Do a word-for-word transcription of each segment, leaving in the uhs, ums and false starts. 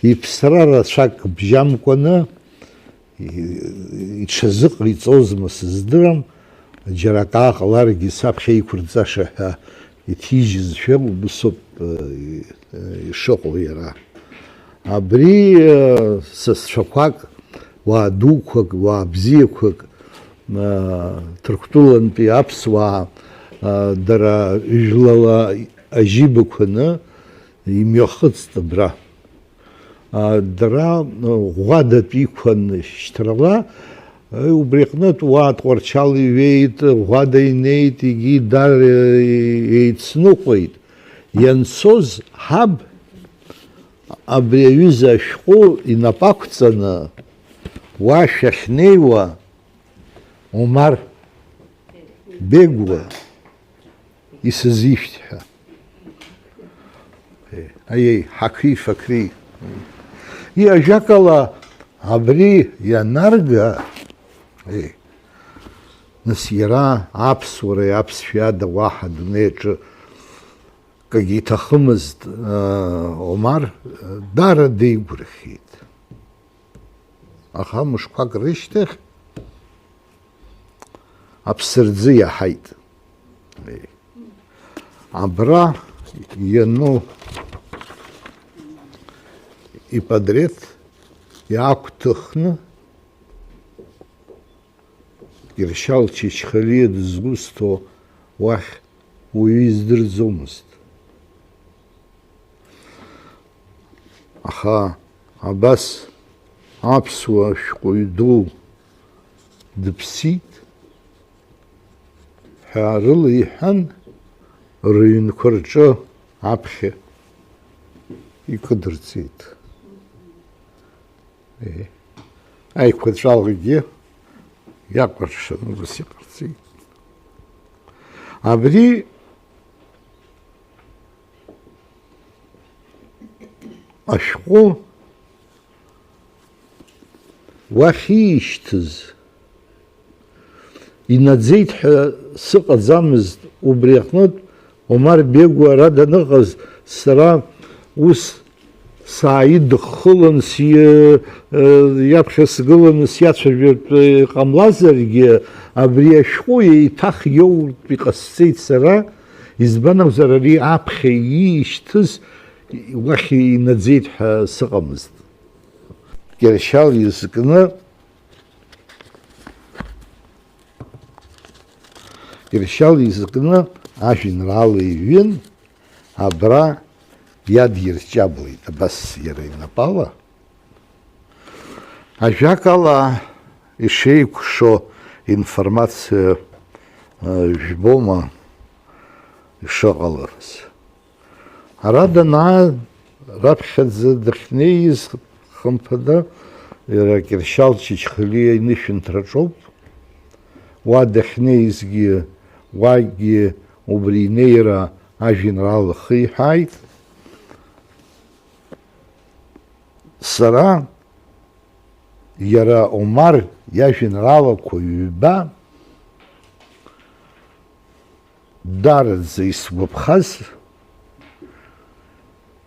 Иԥсра рацәак бжьамкәаны, и-, иҽазыҟаиҵозма сыздырам, џьара акы ааҟаларгьы саԥхьа еиқәырҵаша ҳәа иҭижьызшәа убысоуп, э, и-, э, ишыҟоу иара. Абри, э, сасцәақәак, уаа дуқәак, уаа бзиақәак, э, Ҭырқәтәылантәи аԥсуаа, э, дара жәлала ажьибақәаны имҩахыҵт абра. А, дара, а, ӷәадатә иқәын шьҭрала, а, убри аҟнытә уа Тҟәарчал иҩеит, ӷәада инеит, егьи дар, а, еицныҟәеит. Ианцоз ҳаб абри аҩыза ашәҟәы инапы ақәҵаны уа шәахьнеиуа Омар Бегуа исызишәҭ ҳәа. Аиеи, ҳақри-фақри. И, ажәакала, абри ианарга, еи, нас иара аԥсуареи аԥсшәеи ада уаҳа адунеи аҿы акгьы иҭахымызт, э, Омар, э, даара деигәырӷьеит. Аха мышқәак рышьҭахь аԥсырӡы иаҳаит. Абра иану ипатреҭ иаақәҭыхны Кьыршьал Чачхалиа дызусҭоу уахь уаҩы издырӡомызт. Аха абас аԥсуа шәҟәыҩ ду дыԥсит ҳәа рыла иҳәан, рыҩнқәа рҿы аԥхьа икыдырҵеит. Еҳ, аиқәаҵәалгьы иакәыршаны ус иҟарҵеит. Абри ашәҟәы уахь иишьҭыз инаӡеит ҳәа сыҟаӡамызт, убри аҟнытә Омар Бегу ара даныҟаз сара ус сааидыххылан, си-, э, иаԥхьа сгыланы сиацәажәартә, э, ҟамлазаргьы, абри ашәҟәы еиҭах иоуртә иҟасҵеит сара, избан акәзар, ари аԥхьа иишьҭыз уахь инаӡеит ҳәа сыҟамызт. Кьыршьал изкны Иршьал изкны ажәеинраала иҩын, абра иадирҷаблеит, абас иара инапала. Ажәакала, ишеикәшо информациа, э, жәбома ишыҟалаз. Ара данаа, раԥхьаӡа дахьнеиз, хымԥада, иара Кьыршьал Чачхалиа инышәынҭраҿоуп. Уа дахьнеизгьы, уагьы убри инеира ажәеинраала ахы иҳәааит. Сара иара Омар иажәеинраалақәа ҩба даараӡа исгәаԥхаз,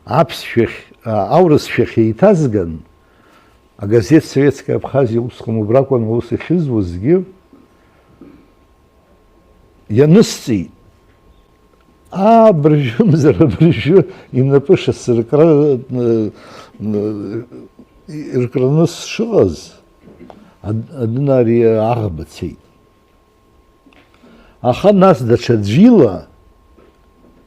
аԥсшәахь, а, аурысшәахь еиҭазган, агазеҭ Советская Абхазия усҟан убракәын аус ахьызуазгьы, ианысҵеит. Абыржәымзар абыржәы инапы шасыркра, ы, ы, иркраны сшыҟаз, ад-, адәы ари аӷба цеит. Аха нас даҽаӡәы ила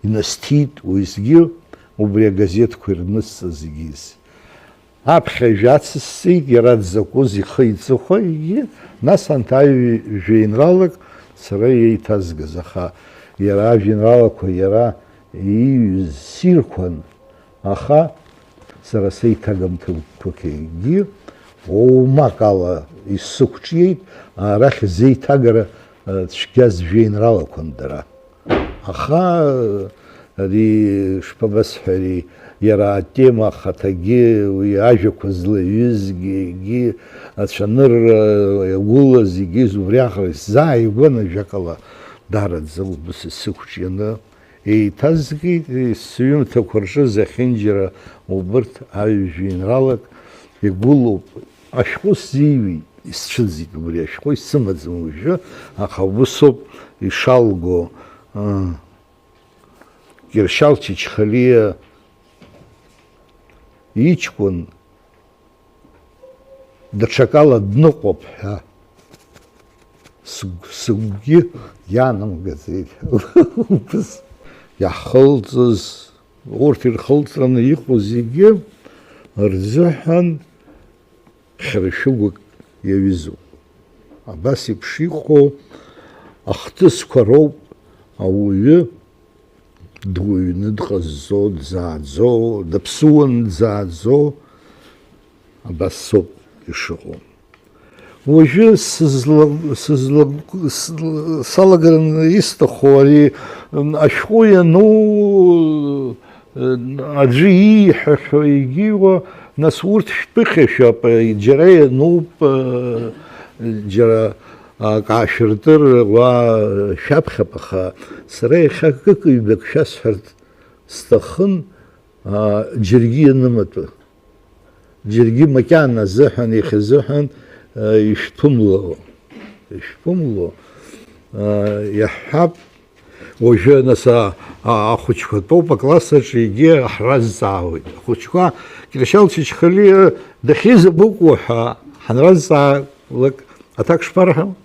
инасҭиит уеизгьы убри агазеҭқәа ирнысҵаз егьыс. Аԥхьа ажәа ацысҵеит, иара дзакәыз ихы иҵыхәа, егьи нас анҭ аҩ-, жәеинраалак сара еиҭазгаз, аха иара ажәеинраалақәа иара ииҩыз сирқәан, аха сара сеиҭагамҭақәагьы оумак ала исықәҿиеит, арахь зеиҭагара, э, цәгьаз жәеинраалақәан дара. Аха, ари, шԥабасҳәари, иара атема ахаҭагьы, уи ажәақәа злаҩызгьы, егьи ацәанырра иагәылаз, егьи убриаҟара исзааигәан, ажәакала, даараӡа убыс исықәҿианы Еиҭазгеит, сҩымҭақәа рҿы зехьынџьара убырҭ аҩ жәеинраалак игәылоуп. Ашәҟәы сзиҩит, исцәыӡит убри ашәҟәы, исымаӡам уажәы, аха усоуп ишалго. Кьыршьал Чачхалиа иҷкәын даҽакала дныҟәап ҳәа сгә-, сыгәгьы иаанамгаӡеит. Убыс иаҳхылҵыз, урҭ ирхылҵраны иҟоу зегьы рзыҳәан хьыршәыгәык иаҩызоуп. Абас еиԥш иҟоу ахҭысқәа роуп ауаҩы дуаҩны дҟазҵо, дзааӡо, даԥсуаны дзааӡо, абас соуп ишыҟоу. Уажәы сызла-, сызла-, сла-, салагараны исҭаху ари, м, ашәҟәы иану, м, аӡәы ииҳәахьоу, егьиуа, нас урҭ шәԥыхьашәап, џьара иануп, м, џьара акы аашәыртыр уа шәаԥхьап, аха сара иахьа акык-ҩбак шәасҳәарц сҭахын, а, џьаргьы ианымаҭәа. Џьаргьы макьана азыҳәан, иахьазыҳәан, а, ишәԥымло, ишәԥымло, а, иаҳҳәап, уажәы, нас, а, а, ахәыҷқәа тәоуп акласс аҿы, егьи ҳразҵаауеит. Ахәыҷқәа Кьыршьал Чачхалиа дахьиз абыкәу ҳәа ҳанразҵаалак, аҭак шԥарҳәо?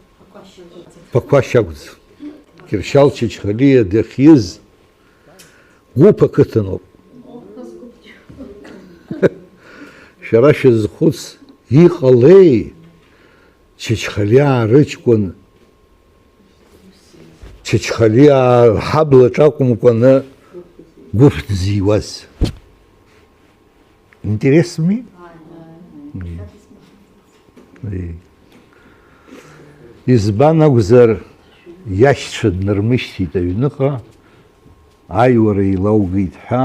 Ԥақәашь акәӡам. Кьыршьал Чачхалиа дахьиз гәыԥ ақыҭаноуп. Шәара шәазхәыц, иҟалеи Чачхалиаа рыҷкәын, Чачхалиаа рҳаблаҿ акәымкәаны гәыԥ дзиуаз? Интересми? Ии. Избан акәзар, иашьцәа днармышьҭит аҩныҟа, аиуара еилаугеит ҳәа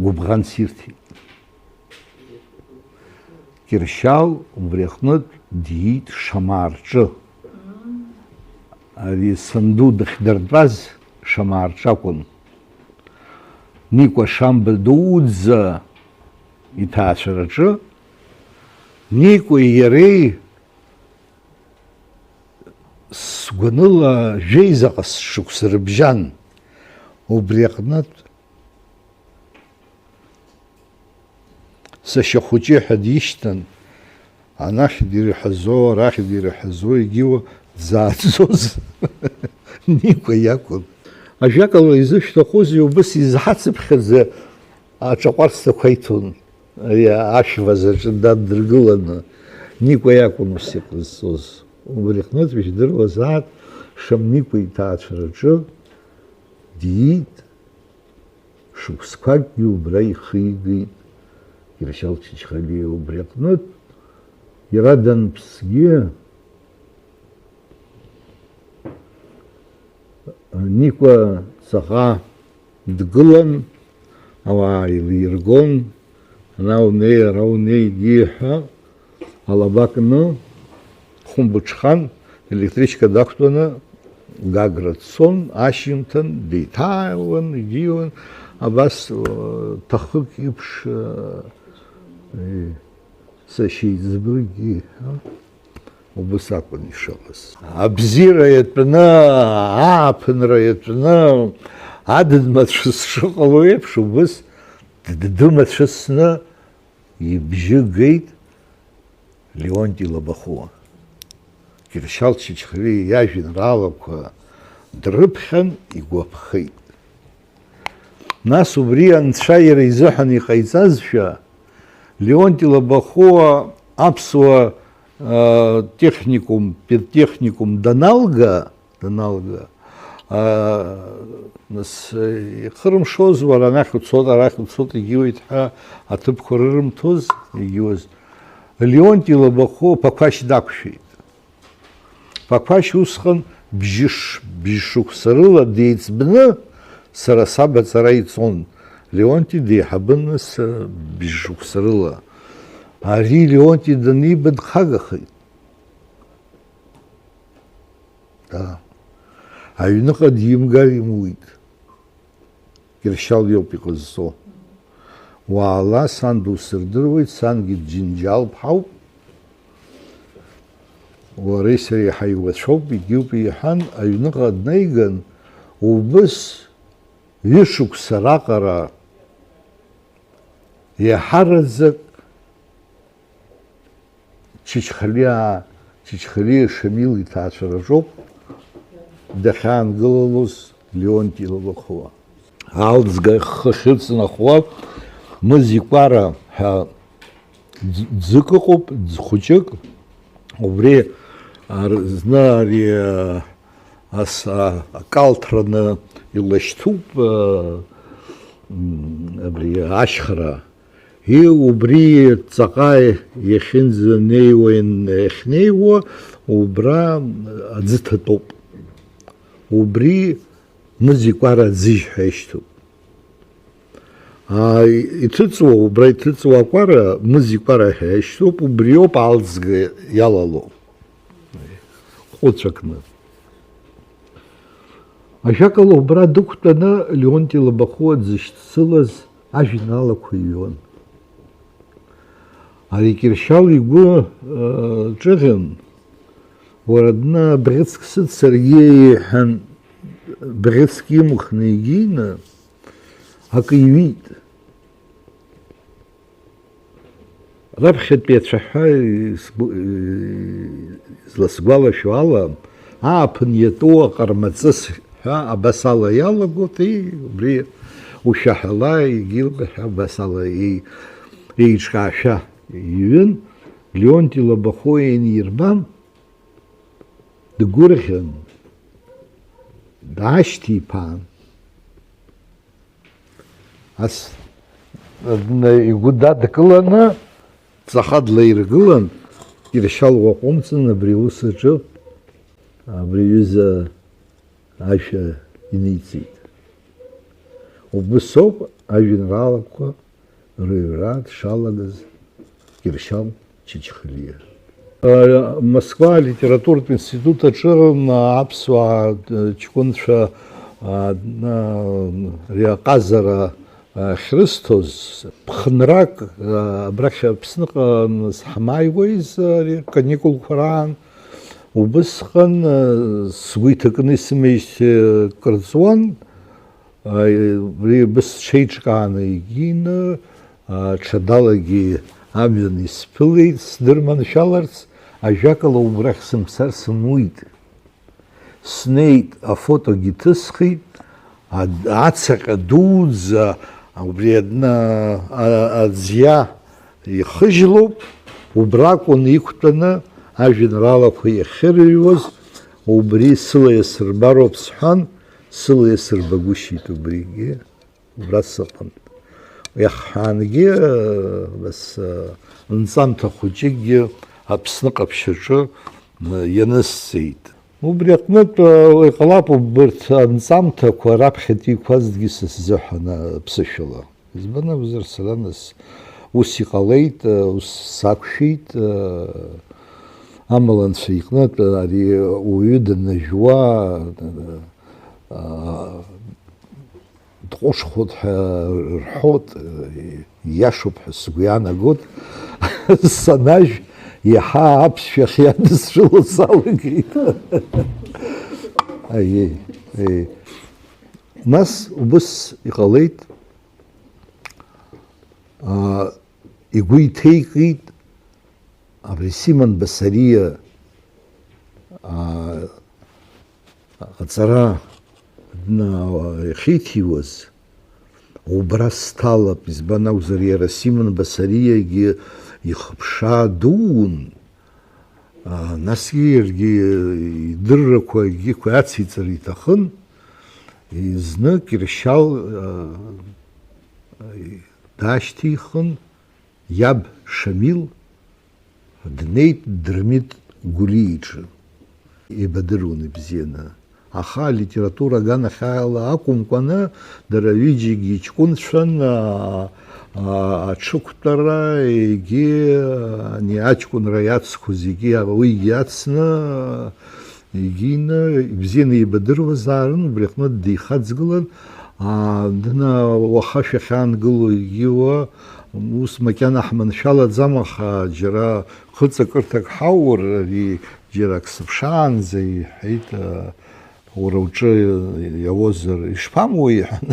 гәыбӷанс ирҭеит. Кьыршьал убри аҟнытә диит Шамарҿы. Ари санду дахьдыртәаз Шамарҿы акәын. Никәа Шамба дуӡӡа иҭаацәараҿы Никәеи иареи сгәаныла жәеизаҟа шықәса рыбжьан. Убри аҟнытә сашьа хәыҷы ҳәа дишьҭан, анахь дирҳәазо, арахь дирҳәазо, егьиуа дзааӡоз Никәа иакәын. Ажәакала, изышәҭахузеи, убыс изҳацыԥхьаӡа аҿаҟәарцақәа иҭон, ари ашәвазаҿы дадыргыланы. Никәа иакәын ус иҟазҵоз. Убри аҟнытә ижәдыруазаап, Шамникәа иҭаацәараҿы диит. Шықәсқәакгьы убра ихигеит Кьыршьал Чачхалиа. Убри аҟнытә иара данԥсгьы, Никәа ҵаҟа дгылан, ауаа еилиргон, ана унеи, ара унеи, егьи ҳәа. Алаба кны, хәымбыҽхан, електричка дақәтәаны Гагра дцон, ашьыжьымҭан деиҭааиуан, егьиуан, абас, э, ҭахык еиԥш, э, э, сашьа иӡбыргьы, а? Убыс акәын ишыҟаз. Абзиара иатәны, ааԥынра иатәны, адыд мацәыс шыҟало еиԥш, убыс д-, дыдымацәысны ибжьы геит Леонти Лабахәуа. Кьыршьал Чачхалиа иажәеинраалақәа дрыԥхьан, игәаԥхеит. Нас убри Анцәа иара изыҳәан иҟаиҵазшәа, Леонти Лабахәуа аԥсуа, а, техникум, педтехникум даналга, даналга, а, нас, ихырымшоз, уара анахь уцот, арахь уцот, егьиуеит ҳәа аҭыԥқәа рырымҭоз, егьиуаз. Леонти Лабахәуа Ԥақәашь дақәшәеит. Ԥақәашь усҟан бжьыш-, бжьшықәса рыла деиҵбны сара саб аҵара ицон. Леонти деиҳабын нас, э, бжьшықәса рыла. Ари Леонти даниба дхагахеит. Да. Аҩныҟа димгар имуит. Кьыршьал иоуп иҟазҵо. Уаала, сан дусырдыруеит, сангьы Џьынџьал ԥҳауп. Уареи сареи ҳаиуацәоуп, егьиуп, иҳәан, аҩныҟа днеиган, убыс ҩышықәса раҟара иаҳараӡак Чачхалиаа, Чачхалиа Шамил иҭаацәараҿоуп дахьаангылалоз Леонти Лабахәуа. Алҵга хы ахьыҵнахуа Мызикәара ҳәа ӡ-, ӡык ыҟоуп, ӡ-, хәыҷык. Убри ар-, зны ари, а, ас-, а, акалҭраны илашьҭуп, а, м, абри ашьхара. И убри ҵаҟа иахьынӡанеиуа, иахьнеиуа, убра аӡы ҭатәоуп. Убри Мызикәара аӡыжь ҳәа ишьҭоуп. А, иҭыҵуа, убра иҭыҵуа акәара, Мызикәара ҳәа ишьҭоуп, убриоуп алҵга иалало. Ҟәыҵәакны. Ажәакала, убра дықәтәаны Леонти Лабахәуа дзышьцылаз ажәеинраалақәа иҩуан. Ари Кьыршьал игәы, э, ҿыӷьын, уара дна бӷьыцк сыццаргьы, иҳәан, бӷьыцк имхны игины акы иҩит. Раԥхьатәи ацәаҳәа сгәы-, изласгәалашәо ала, ааԥын иатәу аҟармаҵыс ҳәа абас ала иалагоит, и, убри ушәаҳәала, егьи ҳәа абас ала и-, еиҿкаашәа иҩын, Леонти Лабахәуа ианирба, дгәырӷьан, даашьҭиԥаан. Ас, н-, игәы дадкыланы, ҵаха длаиргылан, Кьыршьал уаҟәымҵын абри аус аҿы, абри аҩыза ашәа иниҵеит. Убыс ауп ажәеинраалақәа рыҩра дшалагаз Кьыршьал Чачхалиа. Москва алитературатә институт аҿы аԥсуаа ҷкәынцәа ари аҟазара ахьрысҭоз, ԥхынрак абрахь Аԥсныҟа ҳамааигәаз ари каникулқәа раан, убысҟан сгәы иҭакны исымеижьҭеи кыр ҵуан. Убри абас ҽеиҿкааны егьины, ҽадалагьы амҩан исԥылеит, сдырманшәаларц, ажәакала, убрахь сымцар сымуит. Снеит, афотогьы ҭысхит, ад-, ацаҟьа дуӡӡа, убри адна-, а-, аӡиа ихыжьлоуп, убракәын иқәтәаны ажәеинраалақәа иахьырыҩуаз, убри сыла иасырбароуп сҳәан, сыла иасырбагәышьеит убригьы, убра сыҟан. Иахҳәаангьы, нас, нҵамҭа хәыҷыкгьы Аԥсны ҟаԥшьаҿы ианысҵеит. Убри аҟнытә, иҟалап убырҭ анҵамҭақәа раԥхьатәиқәазҭгьы са сзыҳәан аԥсышәала. Избан акәзар, сара нас ус иҟалеит, ус сақәшәеит, амала Анцәа иҟнытә ари уаҩы данажәуа, дҟәышхоит ҳәа рҳәоит, ииашоуп ҳәа сгәы иаанагоит, санажә, иаҳа аԥсшәахь иадысцәыло салагеит. Аиеи, аиеи. Нас убыс иҟалеит, аа, игәы иҭеикит абри Симон Басариа, аа, аҵара дна-, иахьиҭиуаз, убра сҭалап, избан акәзар, иара Симон Басариагьы ихыԥша дуун, аа, насгьы иаргьы идыррақәа егьиқәа ациҵар иҭахын, зны Кьыршьал, аа, даашьҭихын, иаб Шамил днеит Дырмит Гәлиа иҿы. Ибадыруан ибзианы. Аха алитература аганахьала акәымкәаны, дара ҩыџьагьы иҷкәынцәан, аа, аа, аҽықәтәара, егьи, ани аҷкәынра иацқәоу зегьы уигьы иацны, Егьины ибзианы еибадыруазаарын, убри аҟны деихаҵгылан, аа, дына уаха шәахьаангыло егьиуа, ус макьана ҳманшәалаӡам, аха џьара хыҵакырҭак ҳаур, ари џьара ак сыԥшаанӡа, иҳәеит, аа, уара уҿы иауазар, ишԥамуеи, иҳәан,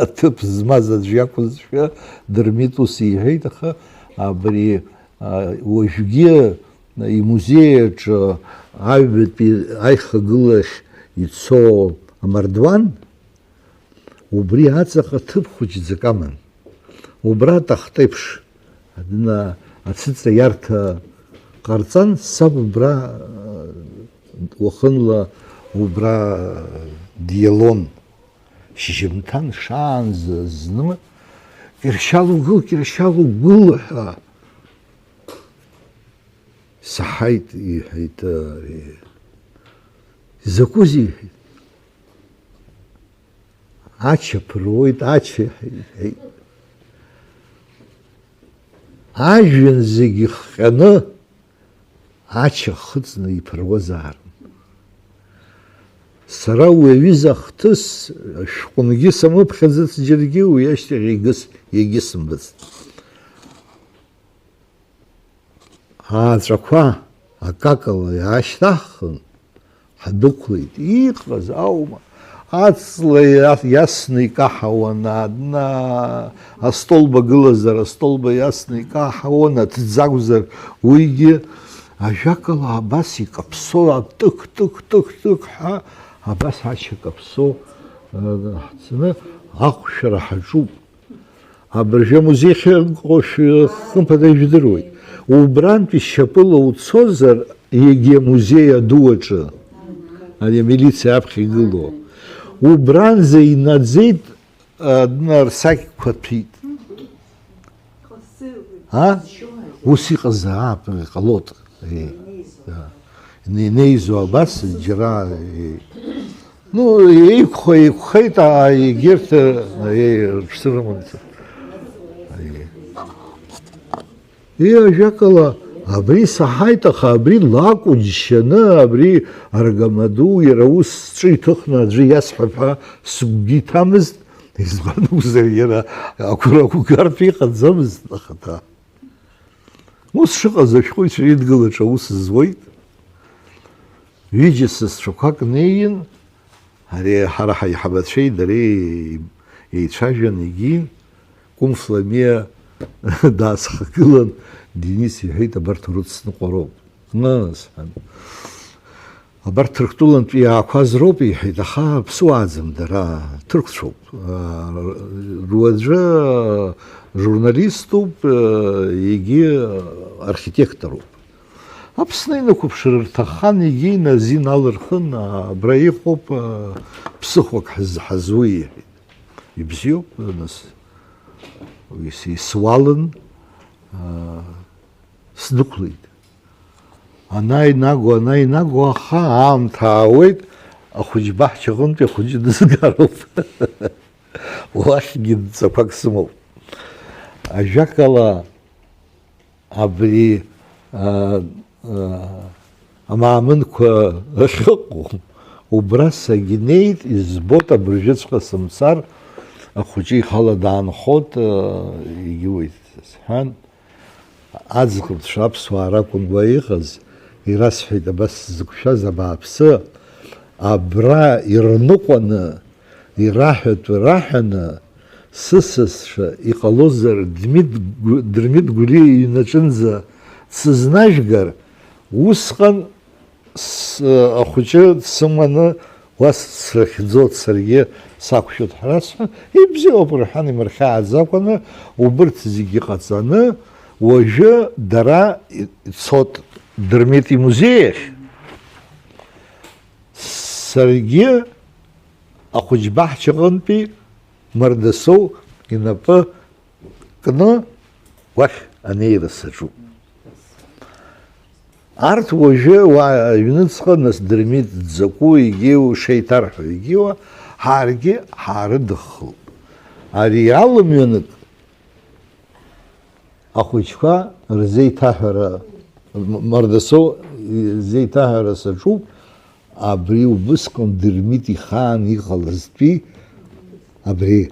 аҭыԥ змаз аӡә иакәызшәа, Дырмит ус иҳәеит, аха абри, а, уажәгьы имузеи аҿы аҩбатәи аихагылахь ицо амардуан, убри аҵаҟа ҭыԥ хәыҷӡак аман. Убра атахта еиԥш, адна ацәыҵаиарҭа ҟарҵан, саб убра, уахынла убра диалон. Шьыжьымҭан шаанӡа зны, "Кьыршьал угыл, Кьыршьал угыл!" ҳәа саҳаит, иҳәеит, ари. "Изакәызеи?" иҳәеит. "Ача ԥыруеит, ача", иҳәеит. Ажәҩан зегь ихҟьаны ача хыҵны иԥыруазаарын. Сара уи аҩыза ахҭыс шәҟәынгьы самыԥхьаӡац џьаргьы, уи ашьҭахь егьыс-, егьысымбацт. Ааҵәақәа акакала иаашьҭаҳхын, ҳдәықәлеит. Иҟаз аума? Аҵла иа-, иасны икаҳауан, адна астолба гылазар, астолба иасны икаҳауан, аҭӡы акәзар, уигьы ажәакала абас икаԥсо, атык, тык, тык, тык ҳәа, абас ача каԥсо, э, ҳцаны ахәшәара ҳаҿуп. Абыржәы амузеи ахьыҟоу шәы-, хымԥада ижәдыруеит. Убрантәи шьапыла уцозар, егьи амузеи аду аҿы, ари амилициа аԥхьа игылоу, убранӡа инаӡеит, адна рсакьқәа ҭәит. А? Ус иҟазаап, иҟалоит. Е, да. Ине-, инеизо абас, џьара, е. Ну, еиқәха-, еиқәхеит, аа, егьырҭ, е, рыԥсы рыман. Е. Е, ажәакала, абри саҳаит, аха абри лакәу џьшьаны, абри аргамаду, иара ус сҿы иҭыхны аӡәы иасҳәап ҳәа сыгәгьы иҭамызт, избан акәзар, иара агәра угартә иҟаӡамызт ахаҭа. Ус шыҟаз, ашәҟәыҩҩцәа ридгылаҿы аус зуеит. Ҩыџьа сасцәақәак неин, ари ҳара ҳаиҳабацәеи дареи еицәажәан, егьин, Кәымф Ламиа даасхагылан, Денис иҳәеит, "Абарҭ урыцныҟәароуп". "Ыы", сҳәан. "Абарҭ Ҭырқәтәылантәи иаақәаз роуп", иҳәеит, "аха ԥсуааӡам дара, ҭырқәцәоуп. Руаӡәы журналиступ, егьи архитекторуп. Аԥсны инықәыԥшыр рҭаххан, егьи азин алырхын, абра иҟоуп, ԥсыхәак ҳаз-, ҳазуи", иҳәеит. "Ибзиоуп, нас", ис-, исуалын, сдәықәлеит. Анааинаго, анааинаго, аха аамҭа аауеит, ахәыҷ баҳчаҟынтәи ахәыҷы дызгароуп. Уахьгьы дҵақәак сымоуп. Ажәакала, абри, а, а, амаамынқәа ахьыҟоу, убра сагьнеит, избоит, абыржәыҵәҟьа сымцар, ахәыҷы ихала даанхоит, а, егьиуеит, сҳәан. Аӡӷабцәа аԥсуаа ракәын уа иҟаз, ирасҳәеит, абас сзықәшәаз абааԥсы, абра ирныҟәаны, ираҳәатәы раҳәаны, сысасцәа, иҟалозар, Дмит Гу-, Дырмит Гәлиа иҩнаҿынӡа дсызнажәгар, усҟан С-, ахәыҷы дсыманы уа срыхьӡоит, саргьы сақәшәоит ҳәа расҳәан, ибзиоуп, рҳәан, имырхьааӡакәаны, убырҭ зегьы ҟаҵаны, уажәы дара ицот Дырмит имузеи ахь. Саргьы ахәыҷбаҳчаҟынтәи Мардасоу инапы кны уахь анеира саҿуп. Арҭ уажәы уа аҩныҵҟа нас Дырмит дзакәу егьиу шеиҭарҳәо егьиуа, ҳаргьы ҳаарыдыххылт. Ари алымҩанык ахәыҷқәа рзеиҭаҳәара, М-, Мардасоу изеиҭаҳәара саҿуп, Абри убысҟан Дырмит ихаан иҟалазтәи абри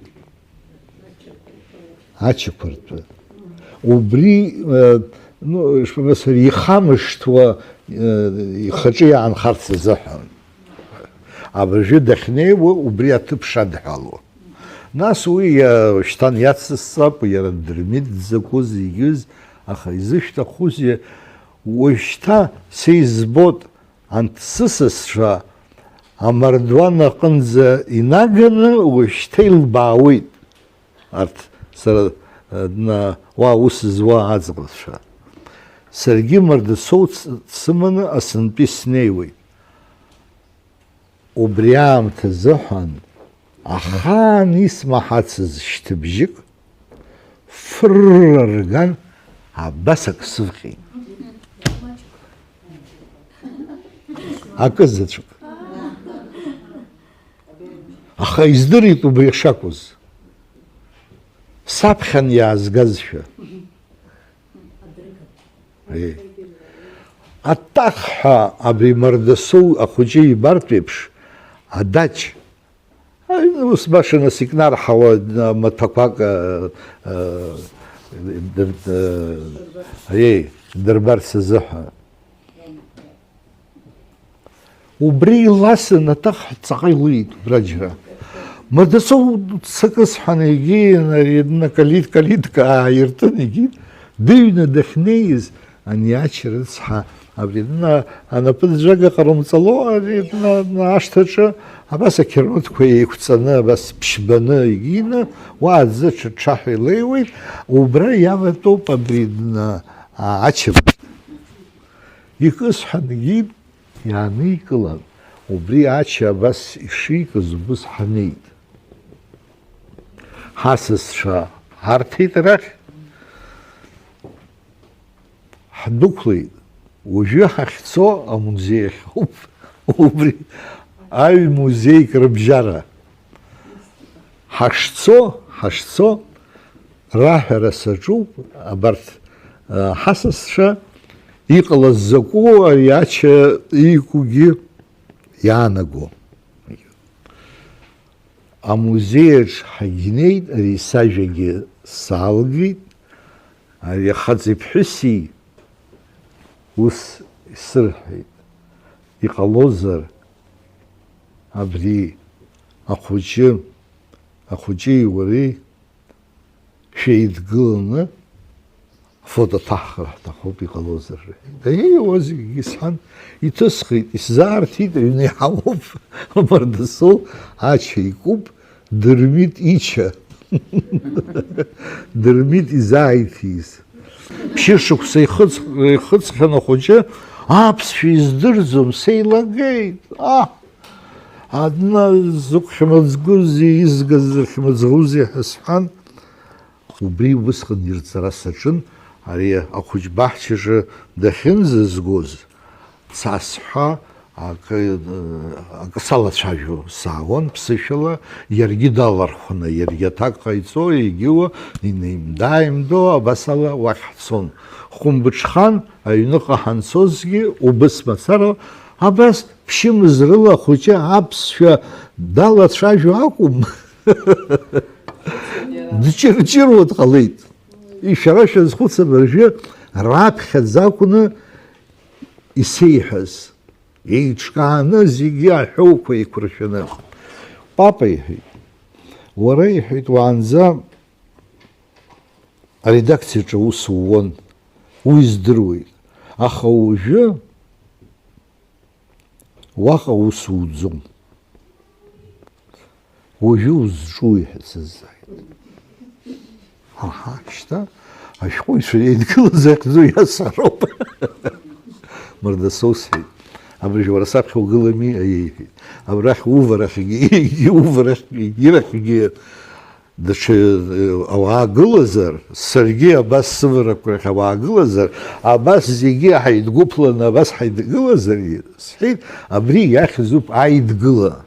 ачақәыртәы. Убри, э, ну, ишԥамҳәари, ихамышҭуа, э, ихаҿы иаанхарц азыҳәан. Абыржәы дахьнеиуа убри аҭыԥ шадҳәало. Нас уи, э, шьҭан иацысҵап, иара Дырмит дзакәыз, зегьыз, аха изышәҭахузеи, уажәшьҭа са избот, анҭ сысасцәа амардуан аҟынӡа инаганы уажәшьҭа илбаауеит. Арҭ сара, э, дна-, уа аус зуа аӡӷабцәа. Саргьы Мардасоу дс-, дсыманы асынтәи снеиуеит. Убри аамҭазыҳәан ахаан исмаҳацыз шьҭыбжьык фырра рган, абас ак сывҟьеит. Акы заҵәык. Аха издырит убри шакәыз. Саԥхьан иаазгазшәа. Е. Атахҳәа абри Мардасоу ахәыҷы ибартә еиԥш, адаҷ. Аҩны ус баша нас икнарҳауа, а, маҭәақәак, а, а, дыр-, а, е, дырбарц азыҳәа. Убри иласын, аҭахҳәа ҵаҟа илеит убра џьара. Мардасоу ццакы сҳәан, егьи, ари, на, калит-, калитка ааиртын, егьи, дыҩны дахьнеиз, ани ача рыцҳа, абри, на, анапыӡәӡәага ҟарымҵало, ари, на, на, ашҭаҿы, абас ақьырмытқәа еиқәҵаны, абас ԥшьбаны, егьи, на, уа аӡы ҽыҽҽаҳәа илеиуеит, убра иаватәоуп абри, на, а, ача. Икысҳәан, егьи, иааникылан, убри ача абас ишикыз убыс ҳанеит. Ҳасасцәа ҳарҭеит арахь, ҳдәықәлеит. Уажәы ҳахьцо амузеи ахьоуп. Убри аҩ-музеик рыбжьара. Ҳашцо, ҳашцо, раҳәара саҿуп, абарҭ, а, ҳасасцәа иҟалаз закәу, ари ача иикугьы иаанаго. Амузеи аҿ ҳагьнеит, ари сажәагьы салгеит, ари ахаҵеиԥҳәыси ус исырҳәеит, иҟалозар, абри ахәыҷы, ахәыҷи уареи шәеидгыланы афото ҭаҳхыр ҳҭахуп, иҟалозар, рҳәеит. Еи, уа зегьы сҳәан, иҭысхит, исзаарҭеит, аҩны иҳауп, Мардасоу ача икуп, Дырмит ича. Дырмит изааиҭиз. Ԥшьышықәса ихыҵ-, ихыҵхьан ахәыҷы, аԥсшәа издырӡом, сеилагеит, аҳ! Адна зықәхьмыӡгәызи, изгаз зыхьмыӡӷузи ҳәа сҳәан, убри убысҟан ирҵара саҿын, ари ахәыҷ баҳчаҿы дахьынӡазгоз, цасҳәа акы, акы салацәажәо саауан, ԥсышәала иаргьы далархәны, иаргьы аҭак ҟаиҵо, егьиуа, инеимда-ааимдо, абасала уахь ҳцон. Хәымбыҽхан аҩныҟа ҳанцозгьы, убыс мацара, абас ԥшьымз рыла ахәыҷы аԥсшәа далацәажәо акәым, дҷырҷыруа дҟалеит. Шәара шәазхәыц абыржәы раԥхьаӡа акәны исеиҳәаз. Еиҿкааны зегьы аҳәоуқәа еиқәыршәаны. Папа иҳәеит, уара, иҳәеит, уаанӡа аредакциаҿы аус ууан, уи здыруеит, аха уажәы уаҟа аус уӡом. Уажәы узҿуи ҳәа сыззааит. Аҳа, шьҭа ашәҟәыҩҩцәа еидгылаз ахьӡу иасҳәароуп. Мардасоу сҳәеит. Абыржәы уара саԥхьа угылами? Аиеи, иҳәеит. Абрахь уварахьгьы, егьи уварахьгьы, егьирахьгьы даҽа, э, ауаа гылазар, саргьы абас сыварақәа рахь ауаа гылазар, абас зегьы ҳаидгәыԥланы абас ҳаидгылазар, сҳәеит, абри иахьӡуп аидгыла.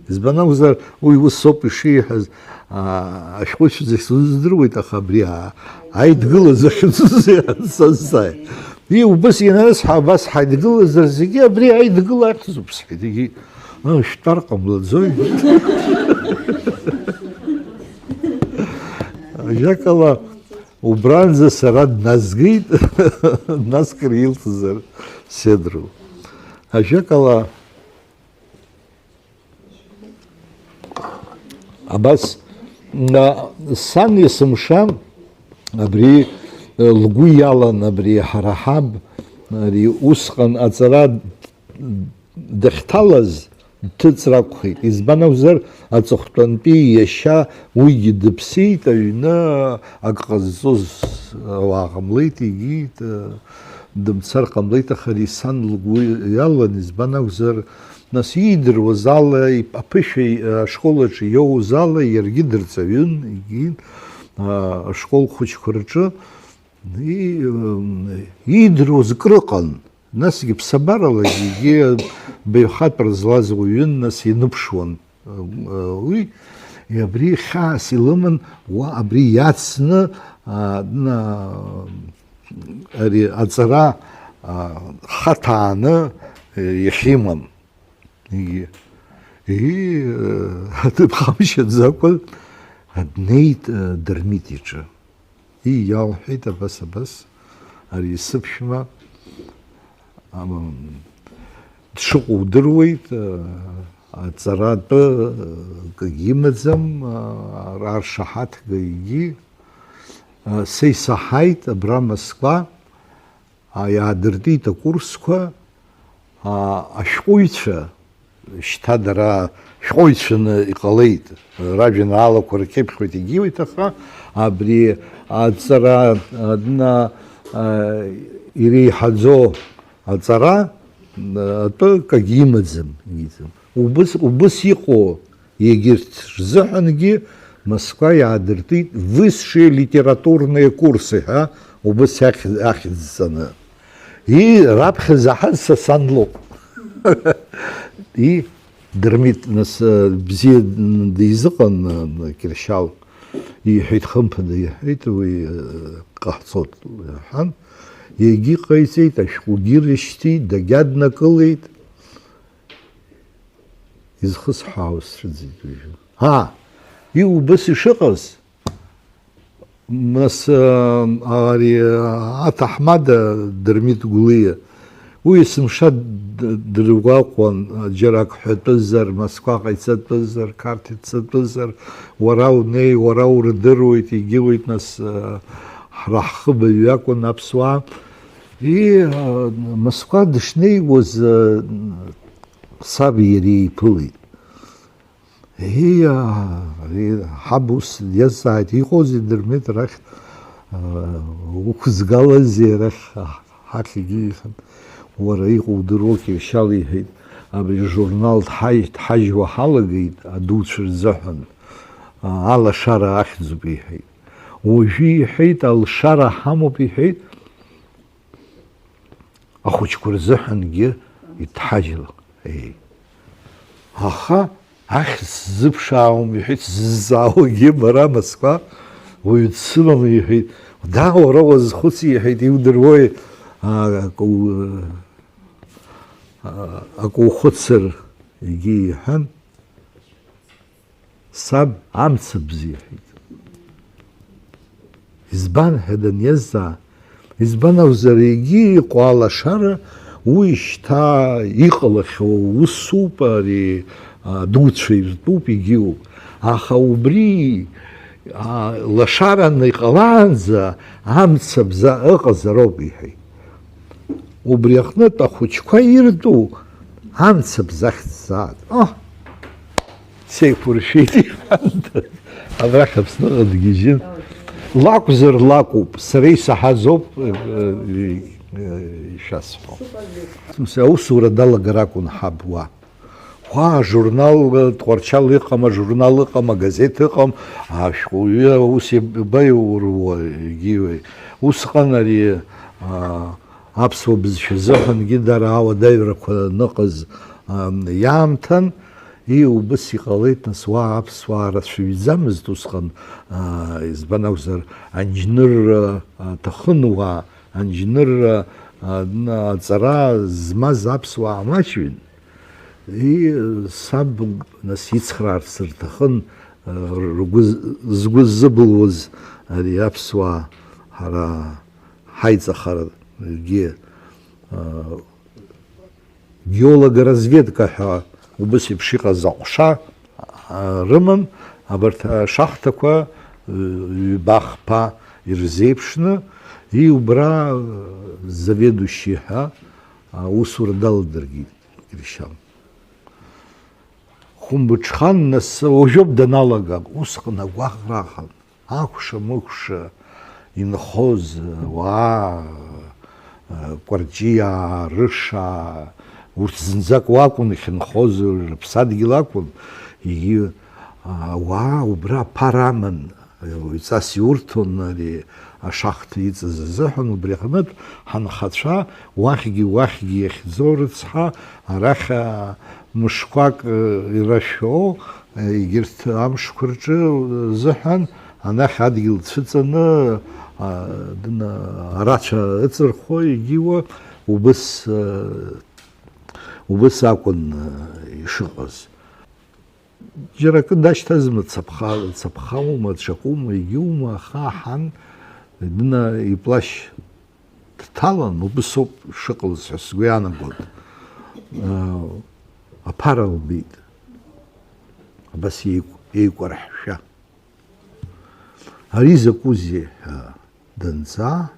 Избан акәзар, уи ус ауп ишиҳәаз, аа, ашәҟәыҩҩцәа зегь сыздыруеит, аха абри, аа, аидгыла захьӡу сазҵааит. И убыс ианрыцҳа, абас ҳаидгылазар зегьы абри аидгыла ахьӡуп, сҳәеит, егьи, "Ыы, шәтәар ҟамлаӡои?" Ажәакала, убранӡа сара дназгеит, нас кыр илҵызар седру. Ажәакала, Абас, а, сан есымша абри, э, лгәы иалан абри ҳара ҳаб, ари усҟан аҵара дахьҭалаз дҭыҵыр акәхеит. Избан акәзар, аҵыхәтәантәи иашьа уигьы дыԥсит, аҩны ак ҟазҵоз ауаа ҟамлеит, егьит, э, дымцар ҟамлеит, аха ари сан лгәы иалан, избан акәзар, Нас иидыруаз ала, ип-, аԥышәа и-, ашкол аҿы иоуз ала, иаргьы дырҵаҩын, егьи, а, ашкол хәыҷқәа рҿы и-, м, иидыруаз крыҟан. Насгьы ԥсабаралагьы егьи баҩхатәра злаз уаҩын, нас ианыԥшуан. М, а, уи, и абри хьаас илыман, уа абри иацны, а, на-, ари аҵара, а, хаҭааны, э, иахьимам. Егьи, ии, дыԥхамшьаӡакәа днеит, э, Дырмит иҿы. Ии, иалҳәеит, абас, абас, ари сыԥшәма, ам, дшыҟоу удыруеит, э, аҵаратәы, э, акгьы имаӡам, э, ара ршаҳаҭгагьы, э, са исаҳаит абра Москва, А, иаадыртит акурсқәа, а, ашәҟәыҩҩцәа, шьҭа дара шәҟәыҩҩцәаны иҟалеит, ражәеинраалақәа ркьыԥхьуеит, егьиуеит, аха абри аҵара, а, дна-, а, иреиҳаӡоу аҵара, а, атәы акгьы имаӡам, имаӡам. Убыс, убыс иҟоу Егьырҭ рзыҳәангьы Москва иаадыртит высшие литературные курсы ҳәа убыс ахь-, ахьӡҵаны. И, раԥхьа заҳаз са сан лоуп. И, Дырмит, нас, э, бзиа дизыҟан, э, Кьыршьал. Иҳәеит, хымԥада, иҳәеит, уи, э, ҟаҳҵоит, иҳәан. Егьи ҟаиҵеит, ашәҟәгьы рышьҭит, дагьаднакылеит. Изхысҳәаауа сцәыӡит уажәы. Аа, иубыс ишыҟаз, нас, аа, ари, аа, аҭаҳмада Дырмит Гәлиа, уи есымша д-, дыргәаҟуан, џьара ак ҳәатәызар, Москваҟа ицатәызар, Қарҭ ицатәызар, уара унеи, уара урдыруеит, егьиуеит, нас, аа, ҳара ҳхы баҩ акәын аԥсуаа. И, аа, Москва дышнеиуаз, аа, Саби иареи еиԥылеит. Еи, аа, ари ҳаб ус диазҵааит, иҟоузеи, Дырмит, арахь, аа, уқәызгалазеи, арахь, ҳахьгьы ихын. Уара иҟоу удыруоу, Кьыршьал иҳәеит, абри ажурнал дҳажь-, дҳажьуа ҳалагеит адуцәа рзыҳәан, аа, алашара ахьӡуп, иҳәеит. Уажәы, иҳәеит, алшара ҳамоуп, иҳәеит. Ахәыҷқәа рзыҳәангьы иҭҳажьлап. Еи. Аха ахьӡ сзыԥшаауам, иҳәеит, сзызҵаауагьы бара Москва уаҩ дсымам, иҳәеит. Да, уара уазхәыц, иҳәеит, иудыруеи, а, акы у-, а, акы ухәыцыр, егьи иҳәан. Саб амцабз иҳәеит. Избан ҳәа даниазҵаа, избан акәзар, егьи иҟоу алашара уи шьҭа иҟалахьоу усуп, ари, а, дуцәа иртәуп, егьиуп. Аха убри, а, лашараны иҟалаанӡа амцабз ыҟазароуп, иҳәеит. Убри аҟнытә ахәыҷқәа иртәу амцабз ахьӡзаат. Ҟоҳ! Сеиқәыршәеит, иҳәан, абрахь Аԥсныҟа дгьежьын. Лакәзар лакәуп, сара исаҳаӡоуп, э, э, э, ишәасҳәо. Аусура далагар акәын ҳаб уа. Уа, ажурнал, э, Тҟәарчал ыҟам, ажурнал ыҟам, агазеҭ ыҟам, ашәҟәыҩҩы аус иабаиуруа, егьиуеи. Усҟан ари, а, аԥсуа бызшәа азыҳәангьы дара ауадаҩрақәа аныҟаз, а, иаамҭан, и, убыс иҟалеит, нас, уа аԥсуаа рацәаҩӡамызт усҟан, а, избан акәзар, анџьнырра, а, аҭахын уа, анџьнырра, Адна аҵара змаз аԥсуаа маҷҩын, и, саб, нас, ицхраарц рҭахын, ргәы з-, згәы ззыбылуаз ари аԥсуаа ҳара ҳаиҵахарагьы, а, геологоразведка ҳәа убыс еиԥш иҟаз аҟәша, а, рыман, абарҭ ашахҭақәа, ы, ҩба-хԥа ирзеиԥшны, и убра, ы, заведующий ҳәа аусура даладыркит Гришьал. Хәымбыҽхан нас уажәоуп даналага, усҟан агәаҟра ахан. Акәша-мыкәша инхоз ауаа, Кәарҷиаа, Рышаа, урҭ зынӡак уакәын иахьынхоз, рыԥсадгьыл акәын, егьи ауаа убра аԥара аман, уаҩҵас иурҭон ари ашахҭа иҵаз азыҳәан, убри аҟнытә ҳанхацәа уахьгьы, уахьгьы иахьӡо рыцҳа, арахь, мышқәак ирашәо, егьырҭ амшқәа рҿы рзыҳәан анахь адгьыл цәыҵаны, а, дна-, арацәа ыҵырхуа, егьиуа убыс, а, убыс акәын, а, ишыҟаз. Џьара акы дашьҭазма, цаԥха-, цаԥхаума, ҽакума, егьиума, аха ҳан дна-, иплашь дҭалан, убыс ауп шыҟалаз ҳәа сгәы иаанагон. Аԥара лбеит. Абас еикә-, еикәарҳәшәа. Ари закәызеи ҳәа данҵаа,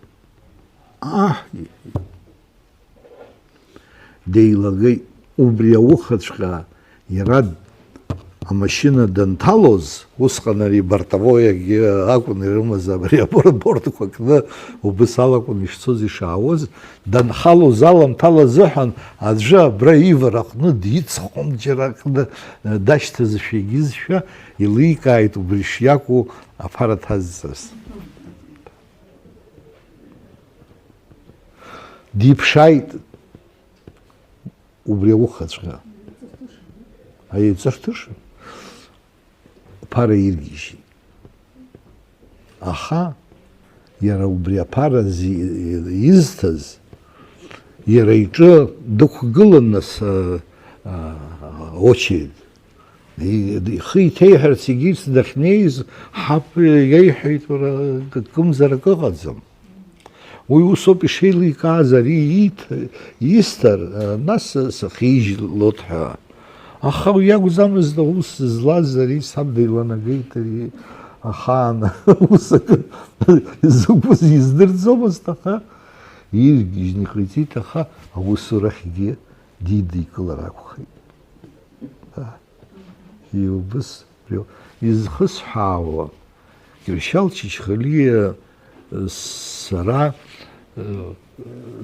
аҳ, иҳәеит. Деилагеит. Убри аухаҵәҟьа иара амашьына данҭалоз, усҟан ари бортовоиагьы акәын ирымаз, абри абор-, абордқәа кны убыс алакәын ишцоз ишаауаз, данхалоз аламҭала азыҳәан аӡәы абра ивараҟны дицхон, џьара акны дашьҭазшәа егьызшәа, иликааит убри шиакәу аԥара ҭазҵаз. Диԥшааит убри аухаҵәҟьа. Аиҵырҭыша аԥара иргьежьит. Аха иара убри аԥара зи-, изҭаз, иара иҿы дықәгылан нас, а, а, очередь. И-, ихы иҭеиҳәарц егьырҭ дахьнеиз, ҳаԥ иеиҳәеит, уара, к-, кымзарак ыҟаӡам. Уи усоуп ишеиликааз, ари ииҭ-, исҭар, нас сыхижьлоит ҳәа. Аха уи акәӡамызт аус злаз, ари саб деиланагеит, ари ахаан ус акы закәыз издырӡомызт, аха иргьежьны иҟаиҵеит, аха аусурахьгьы дидикылар акәхеит. Иубыс, изхысҳәаауа, Кьыршьал Чачхалиа, сара,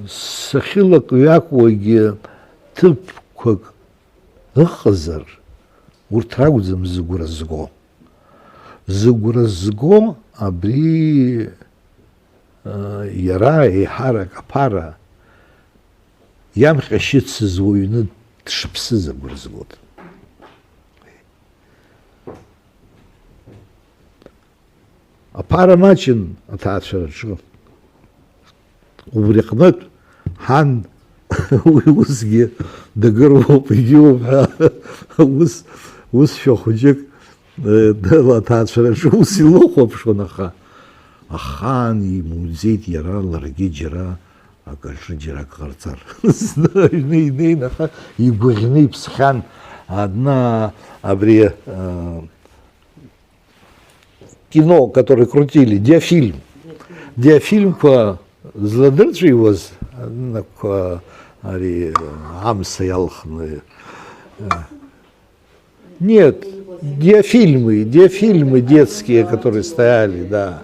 сахьылак-ҩакуагьы ҭыԥқәак ыҟазар, урҭ ракәӡам зыгәра зго. Зыгәра зго абри, иара еиҳарак аԥара иамҟьашьыцыз уаҩны дшыԥсыз агәра згоит. Аԥара маҷын аҭаацәараҿы. Убри аҟнытә, ҳан уи усгьы дагыруоуп, егьиуп ҳәа, ус, усшәа хәыҷык, э, дала аҭаацәараҿы ус илыхәаԥшуан, аха ахаан имуӡеит иара ларгьы џьара акаҿы џьарак ҟарҵар. Зны аҩны инеин, аха игәаӷьны иԥсхьан. Адна абри, э, кино, который крутили, диафильм. Диафильмқәа зладырҵәиуаз, аднақәа ари, э, амса иалхны, э, Нет, диафильмы, диафильмы детские, которые стояли, да,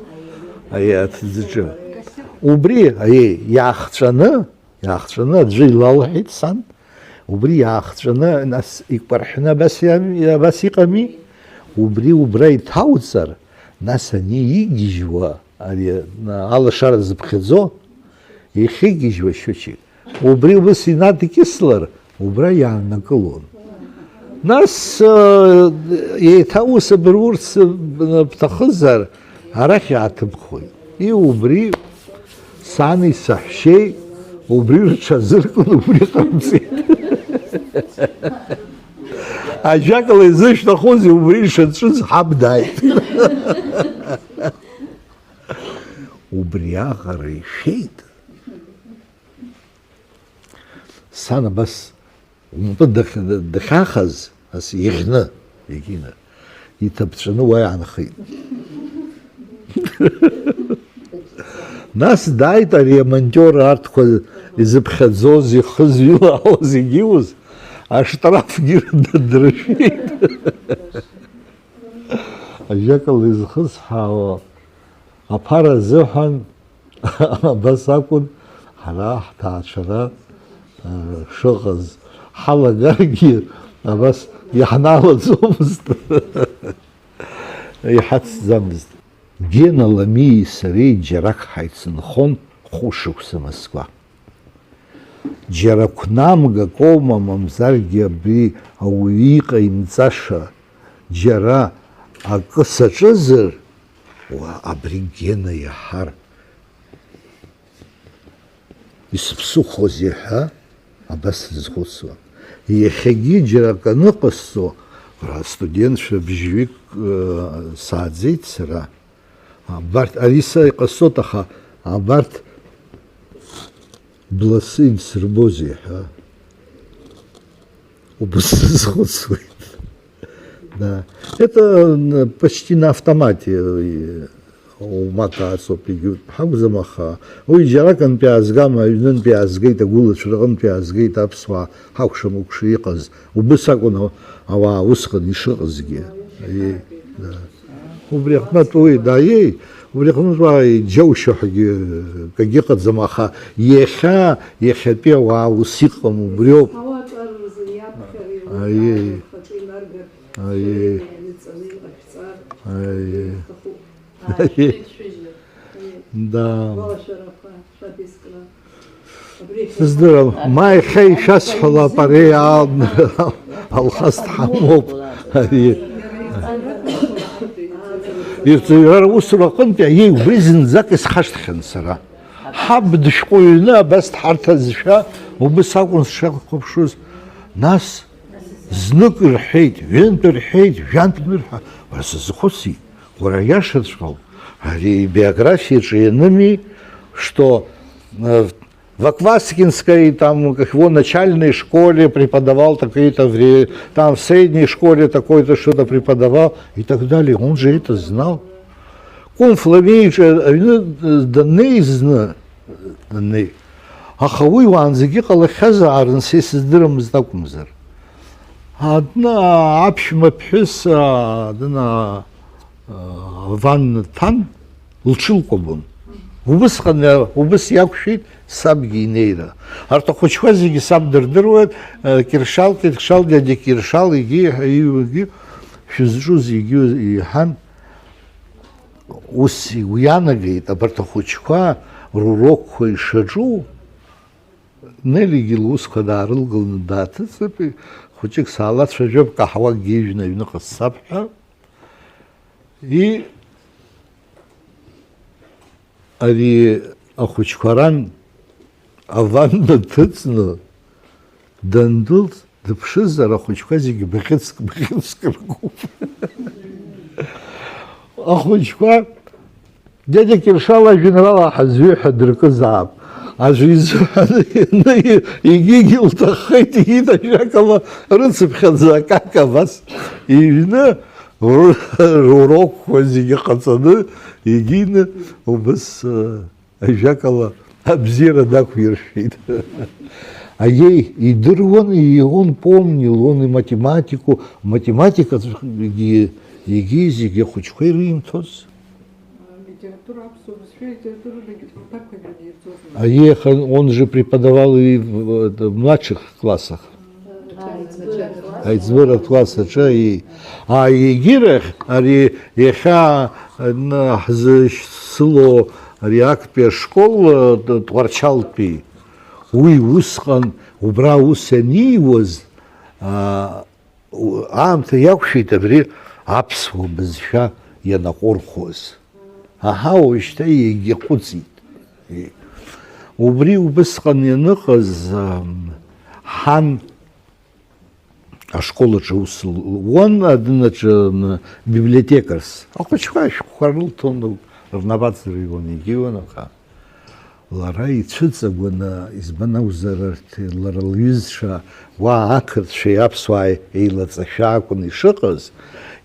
ари аҭӡыҿы. Убри, аиеи, иаахҵәаны, иаахҵәаны аӡәы илалҳәеит сан, убри иаахҵәаны, нас икәарҳәны абас иами, абас иҟами? Убри убра иҭауҵар, нас ани игьежьуа, ари, на, алашара зыԥхьаӡо, ихьыгьежьуа шьучик. Убри ус инадкьыслар, убра иааннакылон. Нас, э, еиҭа ус абырурц, э, бҭахызар, арахь иааҭыбхуеит. И убри сани саҳәшьеи Убри рҽазыркын, убри ҟарҵеит. Ажәакала, изышәҭахузеи, убри ишаҿыз ҳаб дааит. Убри аҟара ишәеит. Сан абас Умтәа дахь-, дахьахаз, ас иӷьны, егьины, иҭаԥҵәаны уа иаанхеит. Нас дааит ари амонтиор, арҭқәа изыԥхьаӡоз, ихы зҩылаауаз, егьиуз, аштрафгьы дыршәеит. Ажәакала, изхысҳәаауа аԥара азыҳәан, абас акәын, ҳара ҳҭаацәара, э, шыҟаз ҳалагаргьы, абас иаҳналаӡомызт, иҳацӡамызт. Гена Ламиеи сареи џьарак ҳаицынхон хәышықәса Москва. Џьара қәнамгак оума, мамзаргьы абри ауаҩы иҟаимҵаша, џьара акы саҿызар, уа абри Гена иаҳар исыԥсыхәозеи ҳәа абас сызхәыцуан. Иахьагьы џьара акы аныҟасҵо, астудентцәа бжьҩык, э, сааӡеит сара. Абарҭ, ари са иҟасҵоит, аха абарҭ бласы идсырбозеи ҳәа убас сазхәыцуеит. Да. Это, м, почти на автомате, э, умак ааҵоуп, егьи ҳакәӡам, аха уи џьаракантәи аазгама, аҩнынтәи аазгеит, агәылацәа рҟынтәи аазгеит, аԥсуаа ҳакәша-мыкәша иҟаз. Убыс акәын ау-, ауаа усҟан ишыҟазгьы. Аиеи, да. Убри аҟнытә уи, да, аиеи, убри аҟнытә уа иџьоушьо ҳәагьы акгьы ыҟаӡам, аха иахьа, иахьатәи ауаа ус иҟам, убриоуп. Ауаа ҿар рзы иаԥхьар, аиеи, еилыркаар, рхаҿы инаргар, аиеи, шәара ианыҵаны иҟашәҵар, аиеи, иҭахуп. Ааи, шәеицәыжьыр. Аиеи. Да. Гәалашәарақәа шәадискра. Сыздырам, ма иахьа ишәасҳәалап ари аалны Алхас дҳамоуп. Ари. Ирҵаҩрара усура аҟынтәи аиеи убри зынӡак исхашҭхьан сара. Ҳаб дышәҟәыҩны абас дҳарҭазшәа убыс акәын сшахәаԥшуаз. Нас знык рҳәеит, ҩынтә рҳәеит, жәантә нырҳәа, уара сазхәыцит. Уара, иашаҵәҟьоуп, ари ибиографиаҿы ианымии, что, э, в Акваскинской, там, как его, начальной школе преподавал такой-то вре-, там, в средней школе такой-то что-то преподавал и так далее. Он же это знал. Кәын Фламеиаҿы аҩны, э, даннеи зны, даннеи. Аха уи уаанӡагьы ҟалахьазаарын, са исыздырамызт акәымзар. Адна аԥшәма ԥҳәыс, а, адна, а, аванна дҭан, лҽылкәабон. Убысҟан, а, убыс иақәшәеит сабгьы инеира. Арҭ ахәыҷқәа зегьы саб дырдыруеит, а, Киршал, Киршал, дядя Киршал, егьи, егьи, шәызҿу зегьы иҳәан, ус игәы иаанагеит, абарҭ ахәыҷқәа рурокқәа ишаҿу, Нелигьы лусқәа даарылгаланы дааҭыҵып, хәыҷык саалацәажәап, каҳуакгьы ижәны аҩныҟа ссап ҳәа. И, ари ахәыҷқәа ран аванна дҭыҵны дандәылҵ, дыԥшызар, ахәыҷқәа зегьы бӷьыцк, бӷьыцк ркуп. Ахәыҷқәа, дядя Киршал ажәеинраала ҳазҩы ҳәа дыркызаап. Аӡәы изыҳәан егьигьы лҭаххеит, ииҭ ажәакала, рыцыԥхьаӡа акака абас иҩны, ру-, рурокқәа зегьы ҟаҵаны, егьины убыс, э, ажәакала, абзиара дақәиршәеит. Аиеи, идыруан, и он помнил, он и математику, математикагьы, егьи зегьы ахәыҷқәа ирымҭоз. Литература, аԥсуа бызшәа литературадагьы факультатқәак ирдирҵозма? Аиеи, аха он же преподавал и в, в, в младших классах. Аиҵбыратә класс аҿы, и-, а, егьирахь, ари иахьа, н-, ҳзышьцыло ари актәи ашкол, э, т-, Тҟәарчалтәи, уи усҟан убра аус аниуаз, а, у-, аамҭа иақәшәеит абри аԥсуа бызшәа ианаҟәырхуаз. Аҳа, уажәшьҭа иагьаҟәыҵит. Убри убысҟан ианыҟаз, ам, ҳан ашкол аҿы аус луан, адынаҿы, м, библиотекарс. Ахәыҷқәа ашәҟәқәа рылҭон, рнапаҵаҩуан, егьиуан, аха лара ицәыҵагәаны, избан акәзар, арҭ лара лҩызцәа уа ақырҭцәеи аԥсуааи еилаҵашәа акәын ишыҟаз,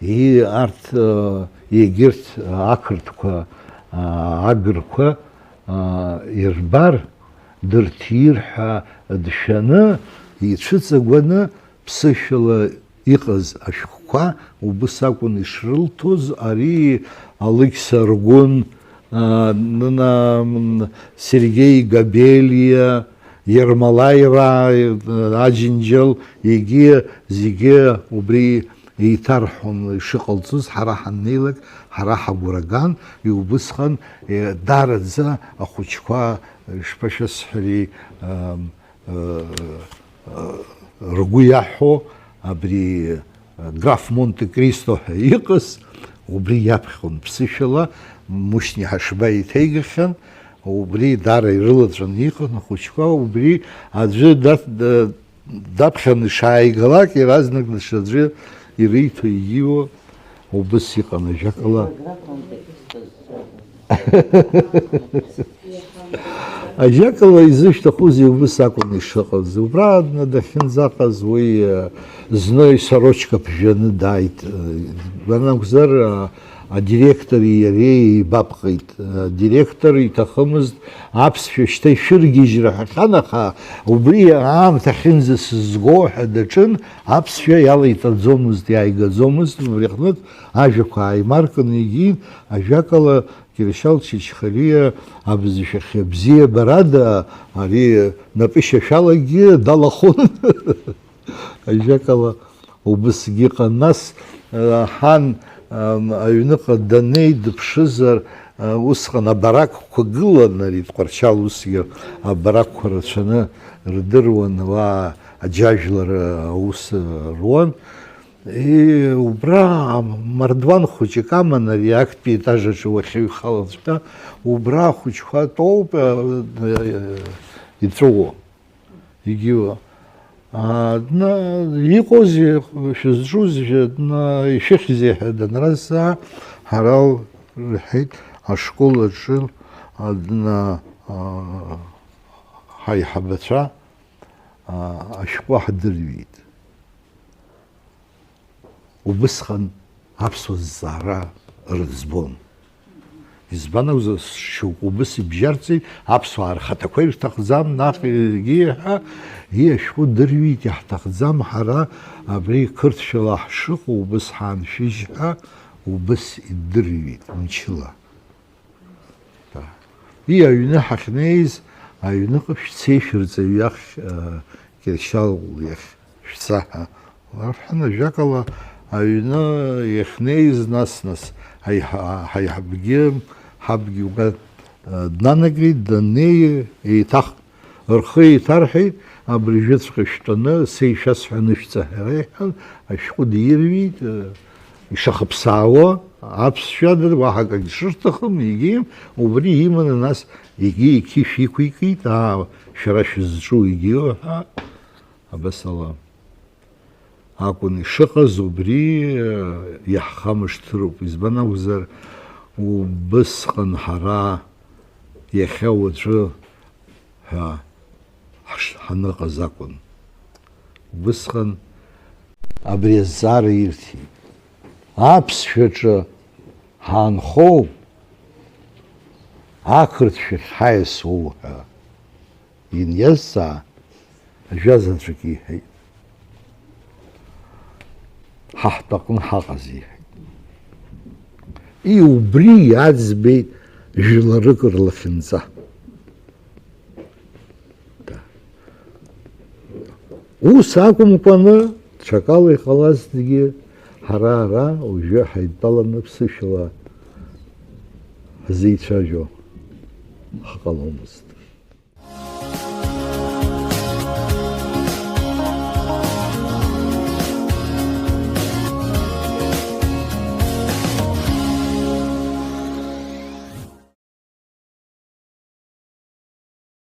и-, арҭ, ы, егьырҭ ақырҭқәа, а, агырқәа, а, ирбар, дырҭир ҳәа дшәаны, ицәыҵагәаны, ԥсышәала иҟаз ашәҟәқәа убыс акәын ишрылҭоз, ари Алықьса Аргәын, а, Нына, м, Сергеи Габелиа, Ермолаи Ра-, Аџьынџьал, егьи зегьы убри еиҭарҳәон ишыҟалҵоз, ҳара ҳаннеилак, ҳара ҳагәра ган, иубысҟан, е, даараӡа ахәыҷқәа, ишԥашәасҳәари, ам, ы, ы, ргәы иаҳәо абри, ы, граф Монте-Кристо ҳәа иҟаз, убри иаԥхьон ԥсышәала, Мушьни Ҳашба иҭеигахьан, убри даара ирылаҵәаны иҟан ахәыҷқәа, убри аӡәы да-, да-, даԥхьаны ишааигалак, иаразнак даҽаӡәы ириҭо, ииуо, убыс иҟан ажәакала. Ажәакала, изышәҭахузеи, убыс акәын ишыҟаз. Убра адна дахьынӡаҟаз уи, э, зны исорочка ԥжәаны дааит. Э, банакәзар, э, адиректори иареи еибапҟеит. Э, адиректор иҭахымызт аԥсшәа шьҭа ишәыргьежьра ҳәахьан, аха убри аамҭахьынӡа сызго ҳәа даҿын, аԥсшәа иалаиҵаӡомызт, иааигаӡомызт, убри аҟнытә ажәақәа ааимаркын егьин, ажәакала, Кьыршьал Чачхалиа абызшәахьы абзиабарада ари напышьашәалагьы далахәын. Ажәакала, убысгьы ыҟан. Нас, э, ҳан, ам, аҩныҟа даннеи дыԥшызар, э, усҟан абараққәа гылан, ари Тҟәарчал усгьы абараққәа рацәаны рдыруан, уа аџьажәлар аус руан. И, убра мардуан хәыҷык аман ари актәи етаж аҿы уахьыҩхалаҵәҟьа, убра ахәыҷқәа тәоуп, э, э, иҵәуо. Егьиуа. А, дна, иҟоузеи, шәызҿузеи, шәа-, дна, ишәыхьзеи ҳәа данразҵаа, ҳара, рҳәеит, ашкол аҿы, а, дна, а, ҳаиҳабацәа, а, ашәҟәы ҳдырҩит. Убысҟан аԥсуа зҵаара рыӡбон. Избан акәзар, шьоук убыс ибжьарҵеит, аԥсуаа рхаҭақәа ирҭахӡам, наҟ егьи ҳәа, ииашәҟәы дырҩит, иаҳҭахӡам ҳара абри қырҭшәала ҳшыҟоу, убыс ҳаншәыжь ҳәа, убыс идырҩит мчыла. Уи аҩны ҳахьнеиз, аҩныҟа шәцеи шәырҵаҩ иахь, э, Кьыршьал иахь шәца ҳәа ларҳәан, ажәакала, аҩны иахьнеиз, нас-нас аиҳа-, ҳаиҳабгьы, ҳабгьы уа, э, днанагеит, даннеи, еиҭах рхы еиҭарҳәеит, абыржәыҵәҟьа шәтәаны, сеишәасҳәаны шәҵа ҳәа реиҳәан, ашәҟәы дирҩит, э, ишахыԥсаауа, аԥсшәа дыр-, уаҳа акагьы шырҭахым, егьи убри иманы, нас егьи иқьышә иқәикит, аа, шәара шәызҿу егьиу ҳәа, абас ала акәын ишыҟаз, убри, э, иаҳхамышҭыроуп, избан акәзар, убысҟан ҳара иахьа уаҵәы ҳәа ҳш-, ҳаныҟаз акәын. Убысҟан абри азҵаара ирҭеит. Аԥсшәаҿы ҳаанхоу, ақырҭшәахь ҳаиасуоу ҳәа ианиазҵаа, ажәа заҵәык иҳәеит. Ҳа ҳтәаҟны ҳаҟаз иҳәеит. И убри иаӡбеит жәларык рлахьынҵа. Ус акәымкәаны, ҽакала иҟалазҭгьы, ҳара ара уажәы ҳаидтәаланы ԥсышәала ҳзеицәажәо ҳҟаломызт.